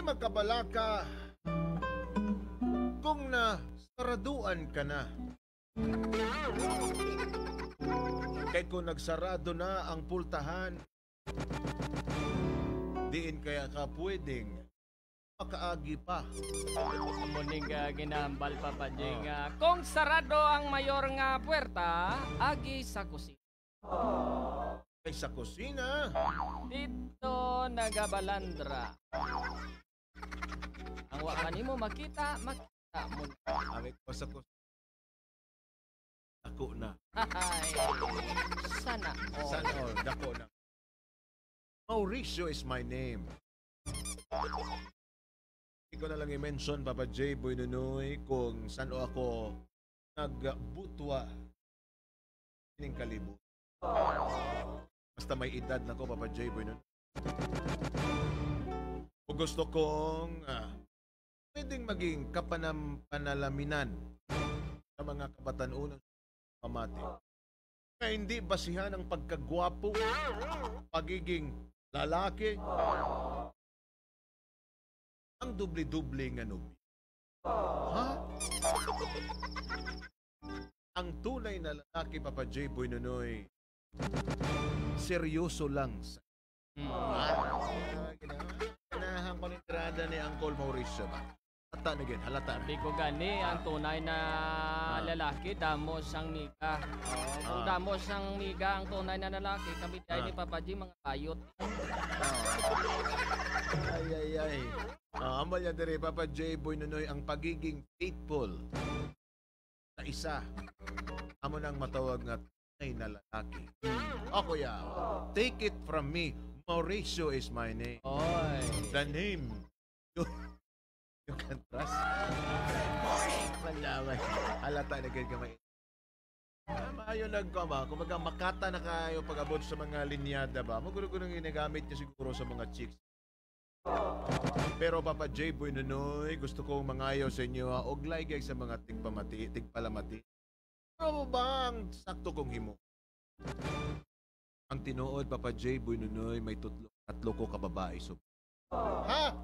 Di magkabalaka kung na saraduan ka na. Kay kung nagsarado na ang pultahan, diin kaya ka pwedeng makaagi pa. Muning ginambal, Papa J, nga kung sarado ang mayor nga puwerta, agi sa kusina. Kay sa kusina, dito nagabalandra. Ang wa kanimo makita, makita mo. Ami ko sa kusina. Dako na. Ay, sana all. Sana all, dako na. Mauricio is my name. Hindi ko na lang i-mention, Papa J, Boy Nunoy, kung saan ako nagbutwa ining kalibot. Basta may edad na ko, Papa J, Boy Nunoy. Kung gusto kong pwedeng maging kapanalaminan sa mga kabatan-unang pamati. Kaya hindi basihan ang pagkagwapo, pagiging lalaki, ang dubli-dubli nga nubi. Ha? Ang tunay na lalaki, Papa J, Boy Nunoy, seryoso lang sa Ganahan ko ni tirada ni Uncle Mauricio ba? Halata na gin, halata na. Sabi ko gani, ang tunay na lalaki, damos ang miga. Kung damos ang miga, ang tunay na lalaki, kami tayo ni Papa G, mga bayot. Ay, ay, ay. Amal yan dire, Papa J, Boy Nunoy, ang pagiging faithful sa isa. Amo nang matawag nga tunay na lalaki. O kuya, take it from me, Mauricio is my name. Oy. The name you can trust. Malamay. Halata na gid kamay. Maayo nagkama. Kumaga makata na kayo pag-abot sa mga linyada ba. Magulo-gulo ang ginagamit niya siguro sa mga chicks. Pero Papa J, Boy Nunoy, gusto kong mangayo sa inyo og like sa mga tigpamati, tigpalamati. Pero ba ang sakto kong himo? Ang tinuod, Papa J, Boy Nunoy, may tatlo ko kababae. So, ha?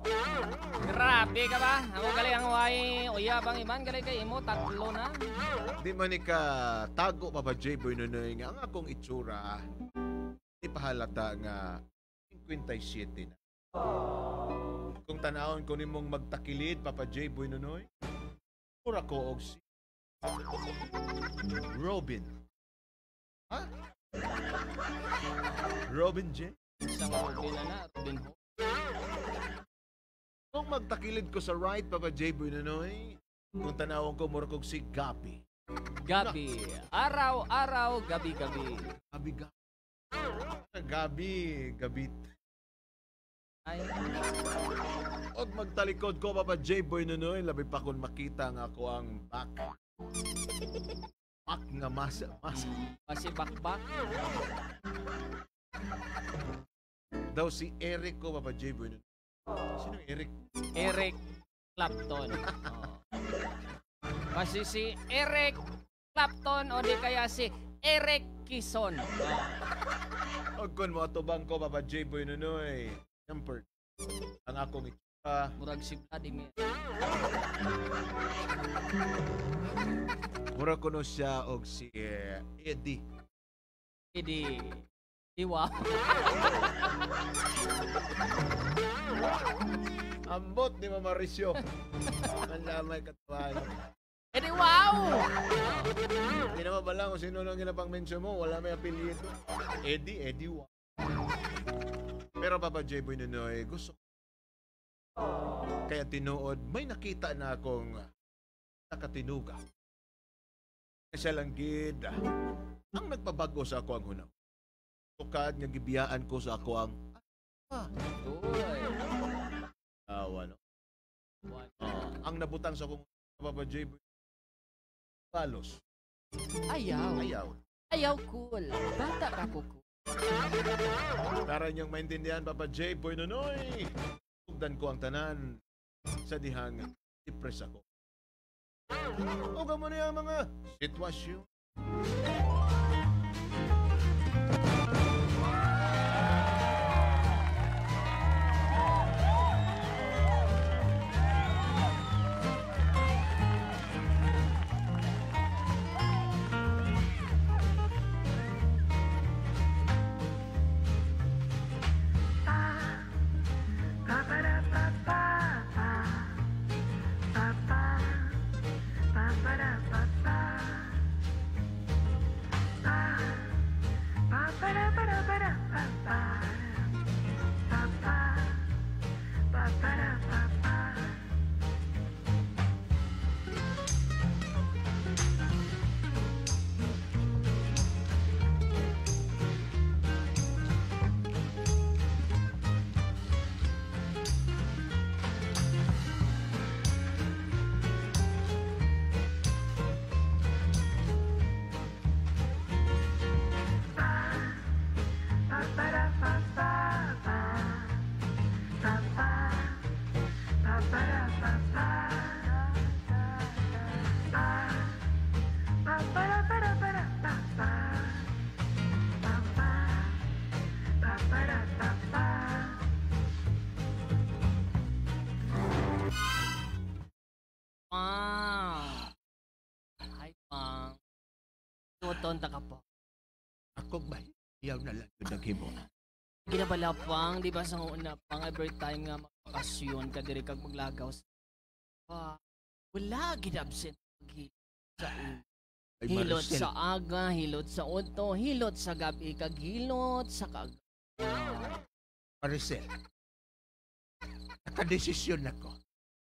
Grabe ka ba? Ako gali ang way uyab ang iban gali kay imo tatlo na. Di man ni ka tago, Papa J, Boy Nunoy, nga ang akong itsura di pahalata nga 57 na. Kung tanawon ko nimong magtakilid, Papa J, Boy Nunoy, mura ko og si Robin. Ha? Robin J? Isang Robin na, Robin Hood. Kung magtakilid ko sa right, Papa J, Boy Nunoy, kung tanawon ko, mura kog si Gabi. Gabi. Araw-araw, gabi-gabi. Gabi, gabi. Gabi, gabit. Ay. Og magtalikod ko, Papa J, Boy Nunoy, labi pa kung makita nga ako ang back. Back nga masa. Kasi bakbak. Daw si Eric ko, Papa J, Boy Nunoy. Sino Eric? Eric Clapton. Oh. Kasi si Eric Clapton o di kaya si Eric Kison. Oh. Og kun mo atubang ko, Papa J, Boy Nunoy. Tempered. Ang akong itsura. Murag si Vladimir. Murag kuno siya og si Eddie. Eddie. Iwa. Ambot ni Mama Mauricio. Malamay katawan. Eddie, wow! Hindi naman pala kung sino lang ginapang mention mo. Wala may apelyido. Eddie, Eddie, wow. Pero Papa J, Boy Nunoy, gusto ko. Kaya tinuod, may nakita na akong nakatinuga. Siya lang gid ang nagpabago sa ako ang hunaw. Tukad nga gibiyaan ko sa ako ang awa, no? Ang nabutang sa akong Papa J, balos. Ayaw. Ayaw. Ayaw cool. Bata pa ko cool. Para niyong maintindihan, Papa J, Boy Nunoy, tugdan ko ang tanan sa dihang depress ako. O gamo niya mga sitwasyon. Tuton ta ka pa. Ako ba? Iyaw na lang yung naghimo. Ginabala pang, di ba sa una pang every time nga magbakasyon ka diri kag maglagaw sa pa. Wala gid absent paghilot sa Ay, hilot Maricel. sa aga, hilot sa udto, hilot sa gabi kag hilot sa kag. Maricel. Nakadesisyon ako.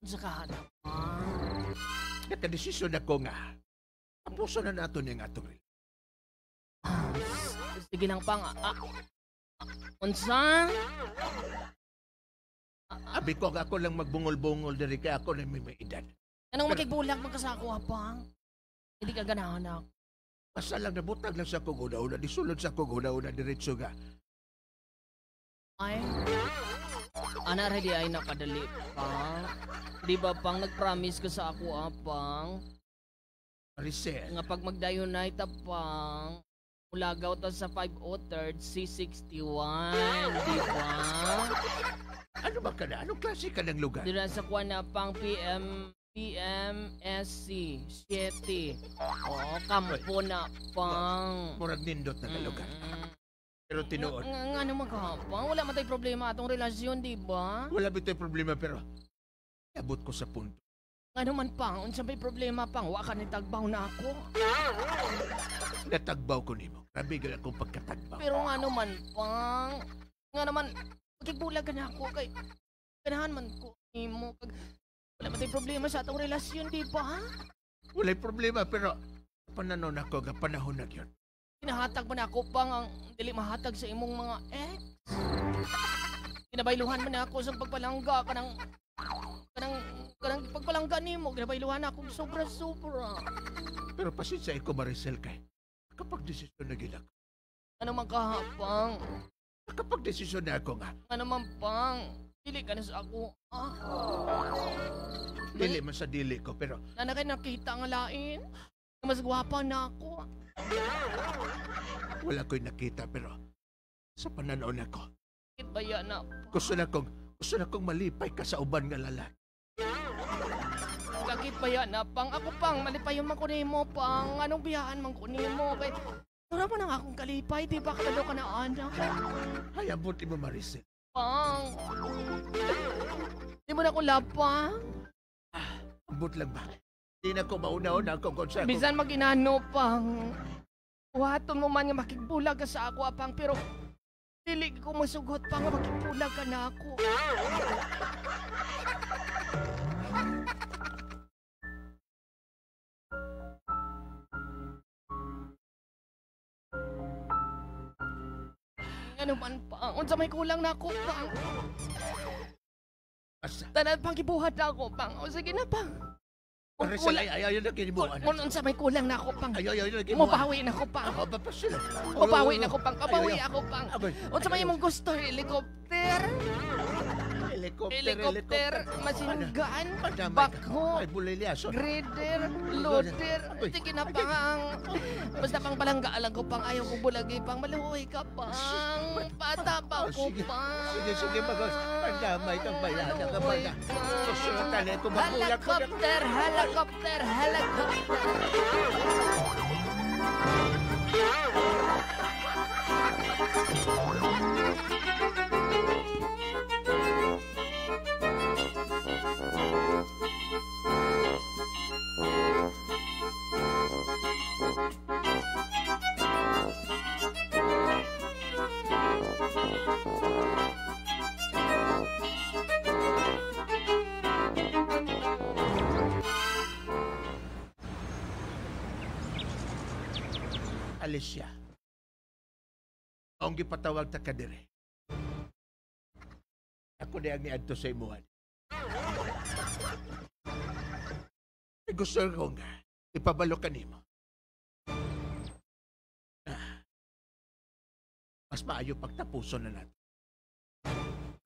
Sa kahanap pa. Nakadesisyon ako nga. Tapusan na nato ning atong relasyon. Sige lang pang. Unsa? Abi ko ako lang magbungol-bungol diri kay ako na may edad. Anong makigbulag man ka sa ako, pang? Hindi ka ganahan ako. Basta lang nabutag lang sa akong una-una, disulod sa akong una-una diretso nga. Ay, ana ready ay nakadali pang. Di ba pang nag-promise ka sa ako, pang? Maricel. Nga pag magdayon na ita pang, ulagaw ta sa 503 C61, di ba? Ano ba ka na? Anong klase ka ng lugar? Dira sa kuha na pang PMSC 7. Oo, kampo na pang. Murag nindot na nga lugar. Pero tinuod. Nga naman ka, pang. Wala man tayo problema atong relasyon, di ba? Wala bito'y problema pero abot ko sa punto. Nga naman pang, unsa may problema pang, wa ka ni tagbaw na ako. Natagbaw ko nimo. Grabe gyud akong pagkatagbaw. Pero nga naman pang, nga naman, magigbulag ka na ako kay ganahan man ko nimo kag wala man tayo problema sa atong relasyon, di ba? Walay problema pero pananaw nako nga panahon na gyud. Kinahatag man ako pang ang dili mahatag sa imong mga ex. Kinabayluhan man ako sa pagpalangga kanang pagpalangga nimo, kinabayluhan ako sobra-sobra. Pero pasensya ko Maricel kay kapag desisyon na gyud ako. Ano man kahapang? Kapag desisyon na ako nga. Ano man pang? Dili ka na sa ako. Ah. Dili man sa dili ko pero Nana kay nakita nga lain. Mas gwapa na ako. Wala ko'y nakita pero sa pananaw nako. Baya na. Gusto na kong malipay ka sa uban nga lalaki. Kakit baya na pang ako pang malipayon man ko nimo pang anong biyaan man ko nimo kay wala mo nang akong kalipay, di ba kabalo ka na anak? Ay, abot mo Maricel. Pang. Di mo na ko lapang. Abot lang ba? Di na ko mauna-una akong konsa. Bisan mag-inano pang. Buhaton mo man nga makigbulag ka sa ako pang pero dili ko masugot pang nga makigbulag ka na ako. Ano man pang, unsa may kulang na ako pang. Asa? Tanan pang gibuhat na ako pang. O sige na pang. Maricel, ay, ay, kinibuan. Kung unsa may kulang na ako pang. Ay, ay, ay, kinibuan. Mubawi na ako pang. Ako, sila. Mubawi na ako pang. Kabawi ako pang. Unsa may imong gusto, helicopter? Helicopter, machine gun, bakho, grader, loader. Sige na pang. Basta pang palangga lang ko pang ayaw ko bulagi pang maluhoy ka pang. Bata pa ko pang. Sige, sige, magos. Pandamay kang bayada ka ba na. Helicopter, helicopter, helicopter. Alicia, ang gipatawag ta kadire. Ako na ang niadto sa imuhan. Gusto ko nga ipabalo ka nimo. Mas maayo pagtapuson na natin.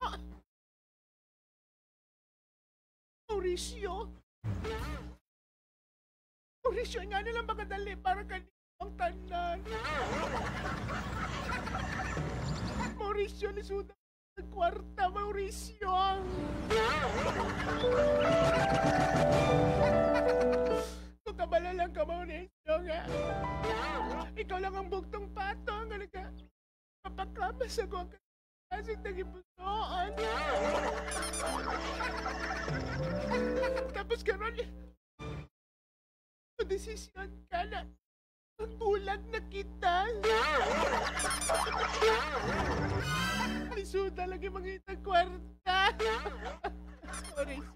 Ah! Mauricio! Mauricio, nga nilang makadali para kanino ang tanan. Mauricio, lisuda ang kwarta, Mauricio! Makabala lang ka, Mauricio, nga. Ikaw lang ang bugtong pato nga nagka mapaklamas ako ang kasing nagipusoan. Tapos karon, madesisyon ka na magbulag na kita. Lisuda lagi mangitag kwarta. Mauricio.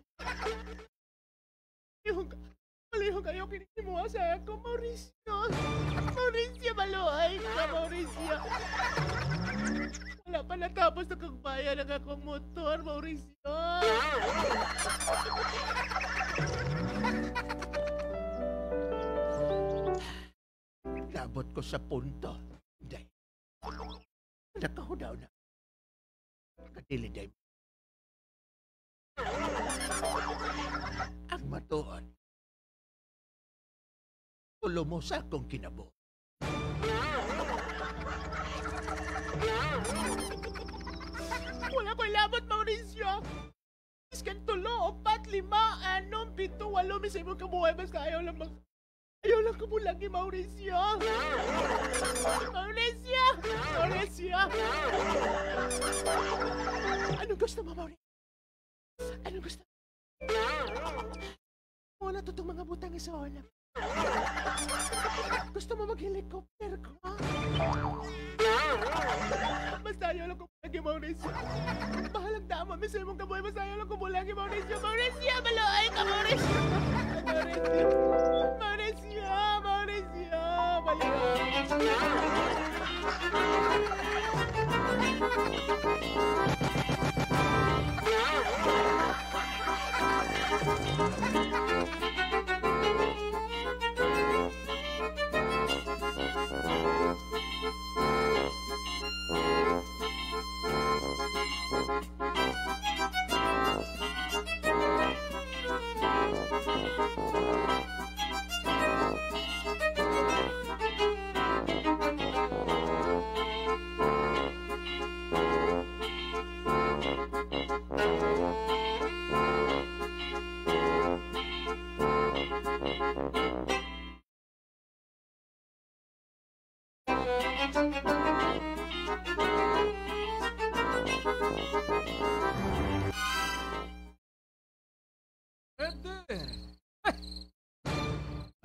Malihong kayo kinikimuha sa ako, Mauricio. Mauricio, maluhay ka, Mauricio. Wala pa natapos na kong bayan ang akong motor, Mauricio. Labot ko sa punto. Hindi. Nakahudaw na. Kadili, day. Ang matuod. Tulo mo sa akong kinabo. Wala ko'y labot, Mauricio. Iskan tulo, 4, 5, 6, 7, 8, may sa imong kabuhay. Basta ayaw lang ayaw lang kumulagi, Mauricio. Mauricio! Mauricio! Anong gusto mo, Mauricio? Anong gusto? Wala totoong mga butang sa wala. Gusto mo mag-helicopter ko? Basta ayaw lang kumulagi, Mauricio. Bahalang dama, may sa imong kabuhay. Basta ayaw lang kumulagi, Mauricio. Mauricio! Maluhay ka, Mauricio! Mauricio! Mauricio! Mauricio! Maluhay!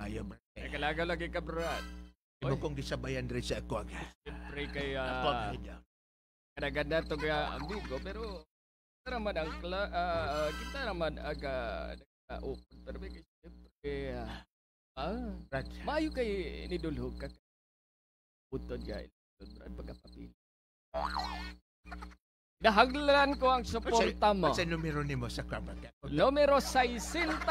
Ayaw, Brad. Kalaga lagi ka, Brad. Imo kong gisabayan rin sa ako. Siyempre kay Ako ang hidaw. Kadaganda to kaya amigo, pero kita naman ang kita naman aga open pero siyempre Brad. Maayo kay nidulhog ka. Putod gay, Brad, pagkapapili. Dahaglan ko ang suporta mo. Sa numero nimo sa Krabat? Numero 69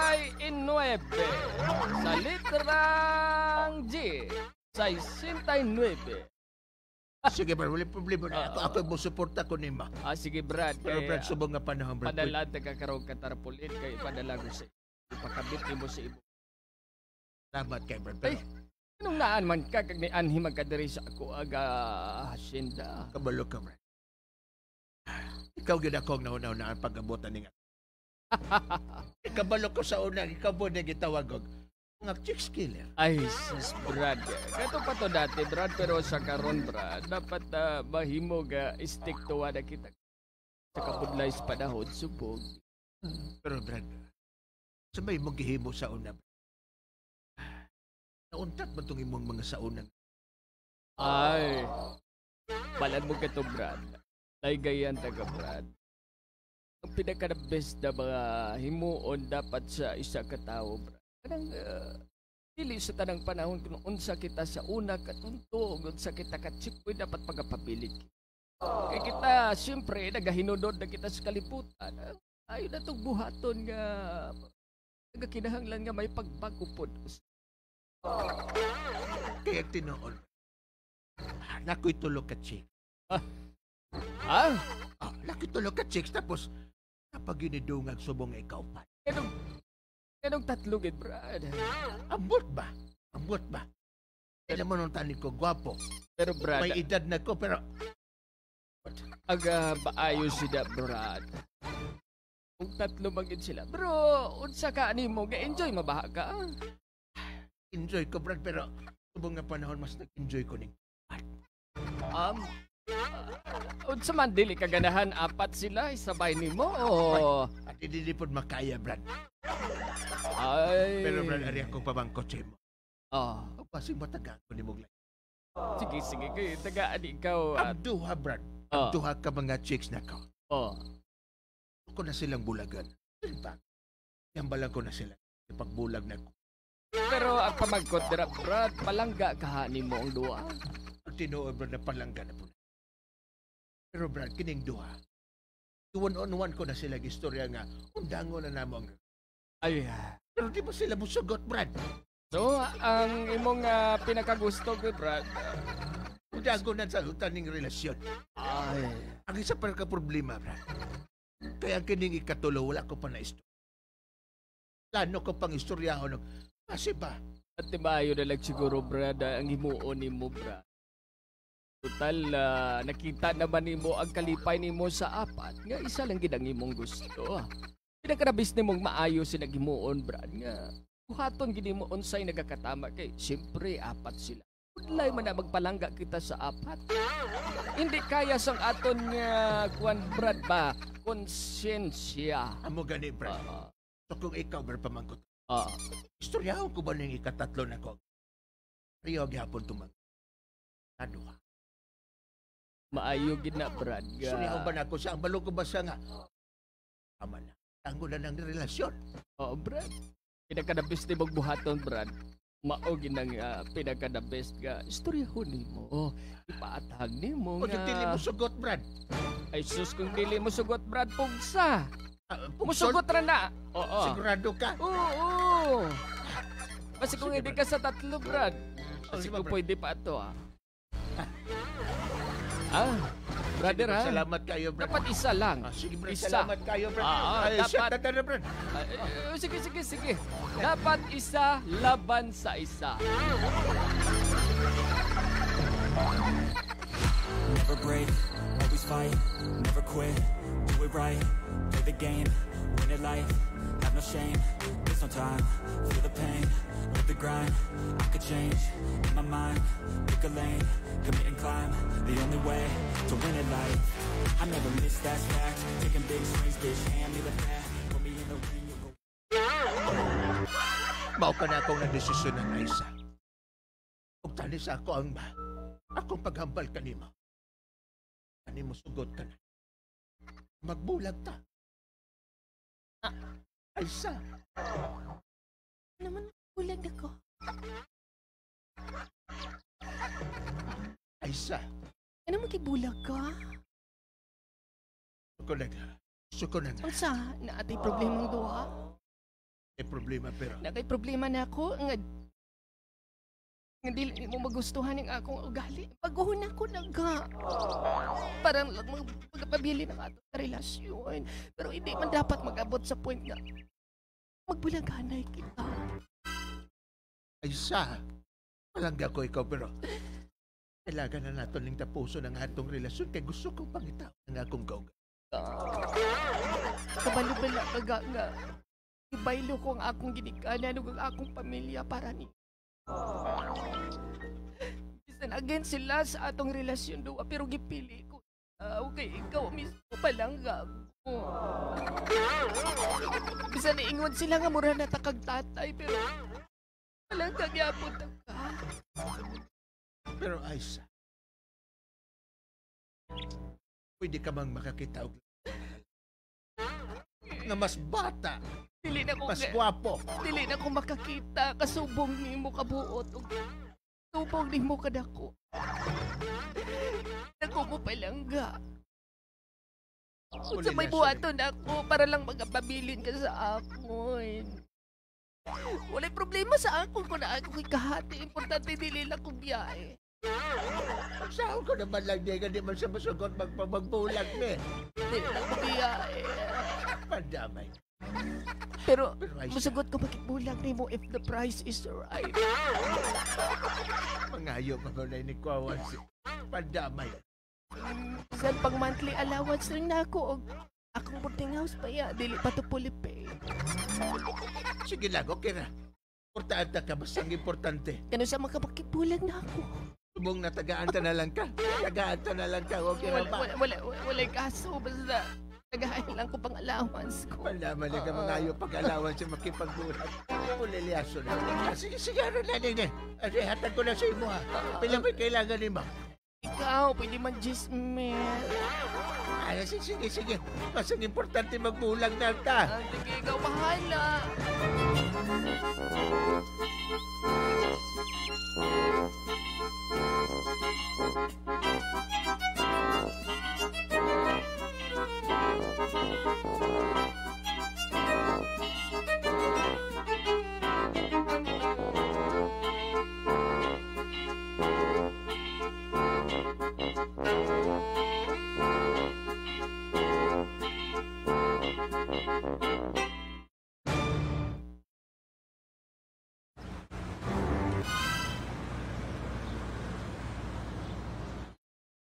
sa litrang G. 69. Sige, Brad, wala problema na. Ako mo suporta ko nimo. Sige, Brad. Pero Brad, subong nga panahon, Brad. Padala ta kakarong katarpulit kay padala ko sa ipakabit nimo sa imo. Salamat kay Brad. Pero, ay, anong naan man ka kag ni anhi man ka diri sa ako aga hacienda. Kabalo ka, Brad. Ikaw gyud ako ang nauna-unaan pag-abutan ni nga. Ikabalo ko sa una, ikaw po na gitawag og mga chicks killer. Ay, sis, Brad. Kato pa to dati, Brad, pero sa karon, Brad, dapat mahimo ga stick to wala kita. Sa kabudlay sa panahon, subog. Pero Brad, sa may mong gihimo sa una, nauntat mo itong imong mga saunang. Ay, balad mo ka to, Brad. Laygayan taga, Brad. Ang pinaka-best na mga himuon dapat sa isa ka tawo, Brad. Kanang dili sa tanang panahon kung unsa kita sa una katunto, unsa kita katsikoy, dapat pagapapilit. Kay kita, siyempre, nagahinunod na kita sa kalibutan. Ayo na itong buhaton nga nagakinahanglan nga may pagbago po. Kaya tinuod, nako'y tulog ka, chick. Ah? Nako'y tulog ka, chicks. Tapos, kapag ginidungag subong ikaw pa. Kanong tatlo, gid, Brad. Ambot ba? Ambot ba? Kaya naman ang tanin ko, gwapo. Pero, Brad, may edad na ko, pero aga, maayo sila, Brad. Kung tatlo magid sila. Bro, unsa ka animo, ga-enjoy mabaha ka? Enjoy ko, Brad, pero subong nga panahon mas nag-enjoy ko ning Unsa man, dili ka ganahan apat sila isabay nimo o At hindi pod makaya, Brad. Ay. Pero Brad, ari akong pamangkot sa imo. Oh, Basig matagaan ko nimo. Sige, sige, kay tagaan ikaw at Ang duha, Brad. Ang duha ka mga chicks na ko. Ko na silang bulagan. In fact, yambalan ko na sila. Pagbulag na ko. Pero ang pamangkot dira, Brad, palangga kaha nimo ang duha? Ang tinuod, Brad, na palangga na po. Pero Brad, kining duha, one on one ko na sila istorya nga undango na namo ang Ay. Pero di ba sila musugot, Brad? So, ang imong pinakagusto ko, Brad. Undango na sa utaning relasyon. Ay. Ang isa pa ka problema, Brad. Kaya ang kining ikatulo, wala ko pa na istorya. Plano ko pang istoryahon. Kasi ba? At maayo na lang siguro, Brad, ang himuon nimo, Brad. Total, nakita naman nimo ang kalipay nimo sa apat, nga isa lang gid ang imong gusto. Pinakarabis nimong maayo sila himuon, Brad, nga buhaton gid nimo unsay nagakatama kay siyempre apat sila. Budlay man na magpalangga kita sa apat. Hindi kaya sang aton nga kuan, Brad, ba, konsensya. Amo gani, Brad. So kung ikaw, Brad, pamangkot. Istoryahon ko ba ning ikatatlo na ko? Rio gihapon tumang. Ano ka? Maayo gid na, Brad. Ga. Istoryahon ba na ako siya? Ang balo ko ba siya nga? Tama na. Tango na ng relasyon. Oo, Brad. Pinaka-the best ni buhaton, Brad. Mao gid nang pinaka-the best nga istoryahon nimo. Ipaatag nimo O nga. dili mo sugot, Brad. Ay sus, kung dili mo sugot, Brad, pugsa. Pugson? Musugot ra na. Oo. Sigurado ka? Oo. Kasi kung Sige, hindi Brad. ka sa tatlo, Brad. Oh, Kasi sige, kung Brad. pwede pa ito, ah. Ah, brother, Sige, Brad, ha? salamat kayo, Brad. Dapat isa lang. Sige, Brad, Isa. salamat kayo, Brad. Ay, Dapat. shit, tata na, Brad. Sige, sige, sige. Dapat isa laban sa isa. Never break, always fight, never quit, do it right, play the game, win it life, have no shame, there's no time, feel the pain, live the grind, I could change, in my mind, pick a lane, commit and climb, the only way to win it life, I never miss, that's fact, taking big swings, bitch, hand me the bat, put me in the ring, you'll go. Mao ka na akong nadesisyon ng Aisa. Ug tani sa ako ang ba, akong paghambal kanimo. Kani mo sugot ka na. Magbulag ta. Aisa. Naman bulag ako. Aisa. Ano mo kibulag ka? Suko na. Suko na. Unsa? Naatay problemang duha? May problema pero. Nakay problema na ako nga nga dili nimo magustuhan ang akong ugali. Baguhon ako naga. Parang lang magpabili ng atong relasyon. Pero hindi man dapat mag-abot sa point nga magbulaganay kita. Aisa, palangga ko ikaw pero kailangan na nato ning tapuso ng atong relasyon kay gusto kong pangitaw ang akong kauga. Kabalo ba na kaga nga ibaylo ko ang akong ginikanan ug ang akong pamilya para ni. Bisan against sila sa atong relasyon duwa pero gipili ko. Okay, ikaw mismo palangga ko. Bisan niingon sila nga mura na takag tatay pero palangga gyapon ta ka. Pero Aisa, pwede ka mang makakita og nga mas bata, Dili na ko mas gwapo. Dili na ko makakita kasubong nimo kabuot ug subong nimo kadako. Dako mo palangga. Unsa may buhaton ako para lang magapabilin ka sa akon. Walay problema sa akon kung naa ko kay kahati. Importante dili lang kong biyahe. Saan ko naman lang di di man siya masugot magpamagbulag ni. Dili lang ko biyahe. Pandamay. Pero Pero Aisa, musugot ko makitbulag nimo if the price is right. Mangayo pa ba ni Kwawan si Pandamay. Bisan pang monthly allowance rin na ako og akong boarding house pa ya, dili pa to fully paid. Sige lang, okay na. Importante ka, basta ang importante. Kano sa makapakibulag na ako. Subong na tagaan ta na lang ka. Tagaan ta na lang ka. Okay Wala, ba? wala kaso. Basta tagahain lang ko pang allowance ko. Wala man ka mga ayaw pag-allowance sa makipagbulag. Pulilyaso na. Sige, sige, ano na din eh. Hatag ko na sa imo ha. Pila may kailangan nimo? Ikaw, pwede man 10,000. Ay, sige, sige. Mas ang importante magbulag na ta. Sige, ikaw bahala.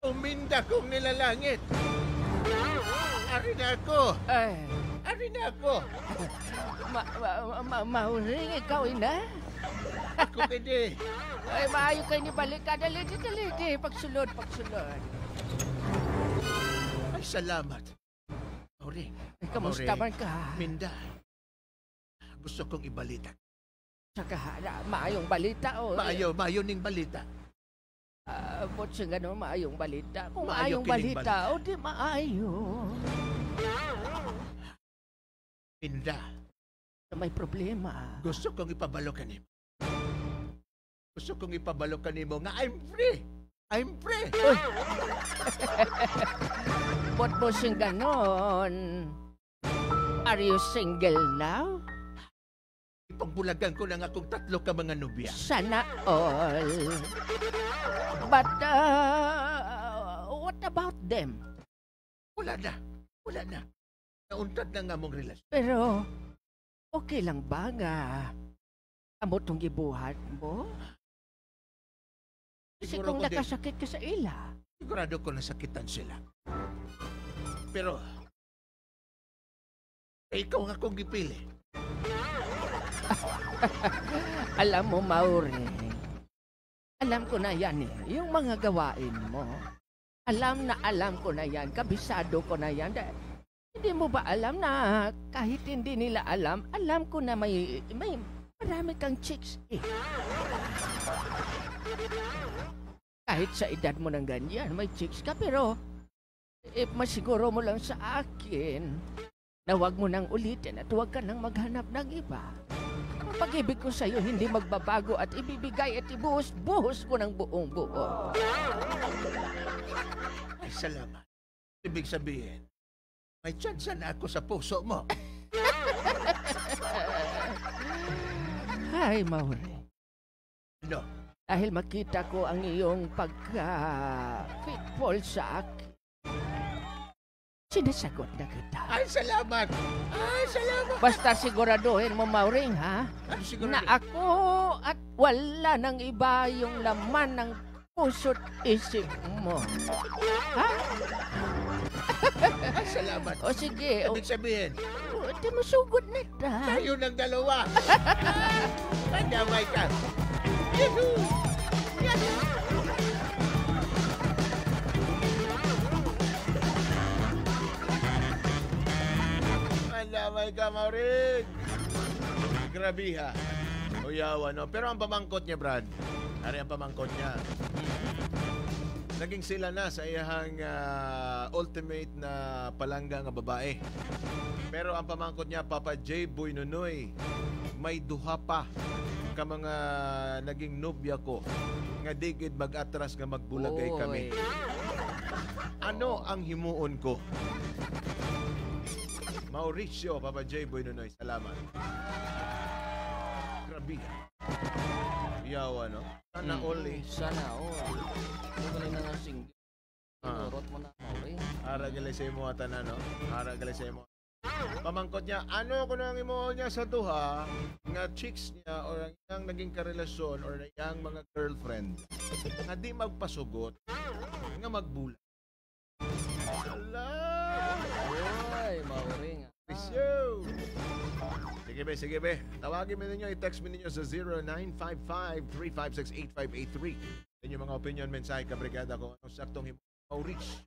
Uminda kong nilalangit. Ari na ako. Ay. Ari na ako. Mauring, ikaw ina? Ako kini. Ay, maayo kayo ni balik ka. Dali, dali, dali. Pagsulod, pagsulod. Ay, salamat. Mauring. Ay, kamusta man ka? Minda. Gusto kong ibalita. Saka, maayong balita. Oh. Maayo ning balita. Abot siya gano'n, maayong balita. Kung maayong balita, o di maayo. Minda. May problema. Gusto kong ipabalo kanimo. Gusto kong ipabalo kanimo nga I'm free. I'm free. Bot mo siyang ganon. Are you single now? Ipagbulagan ko lang akong 3 ka mga nobya. Sana all. But, what about them? Wala na. Wala na. Nauntad na nga mong relasyon. Pero, okay lang ba nga amo tong gibuhat mo? Kasi kung nakasakit ka sa ila. Sigurado ko nasakitan sila. Pero, ikaw nga akong gipili. Alam mo, Maureen, alam ko na yan eh, yung mga gawain mo. Alam na alam ko na yan, kabisado ko na yan. Hindi mo ba alam na kahit hindi nila alam, alam ko na may marami kang chicks eh. Kahit sa edad mo ng ganyan, may chicks ka, pero eh, masiguro mo lang sa akin na huwag mo nang ulitin at huwag ka nang maghanap ng iba. Ang pag-ibig ko sa'yo hindi magbabago at ibibigay at ibuhos-buhos ko ng buong buo. Ay, salamat. Ibig sabihin, may chance na ako sa puso mo. Ay, Maureen. Ano? Dahil makita ko ang iyong pagka-fitful sa akin, sinasagot na kita. Ay, salamat! Ay, salamat! Basta siguraduhin mo, Maureen, ha? Ano na ako at wala ng iba yung laman ng puso't isip mo. Ha? Ay, salamat. O sige. Ibig sabihin, di mo sugod na ta. Tayo ng dalawa. Pandamay ka. Yahoo! Yahoo! Pandamay ka, Maureen. Grabe ha. Uyaw, ano. Pero ang pamangkot niya, Brad. Ari ang pamangkot niya. Naging sila na sa iyahang ultimate na palangga nga babae. Pero ang pamangkot niya, Papa J. Boy Nunoy, may duha pa ka mga naging nobya ko nga digid mag-atras nga magbulagay kami. Ano ang himuon ko? Mauricio, Papa J. Boy Nunoy, salamat. Grabe. Yaw, ano? Sana all eh. Sana all. Magaling na nga single. Inurot mo na, Maureen. Ara gali sa imo ata na, no? Ara gali sa imo. Pamangkot niya, ano kuno ang imo niya sa duha nga chicks niya or ang iyang naging karelasyon or ang iyang mga girlfriend nga di magpasugot nga magbula. Ala! Uy, Maureen. Mauricio! Sige Sige be, sige be. Tawagin mo ninyo, i-text mo ninyo sa 0955-356-8583. Inyong mga opinion, mensahe, kabrigada, kung anong saktong himo Maurich.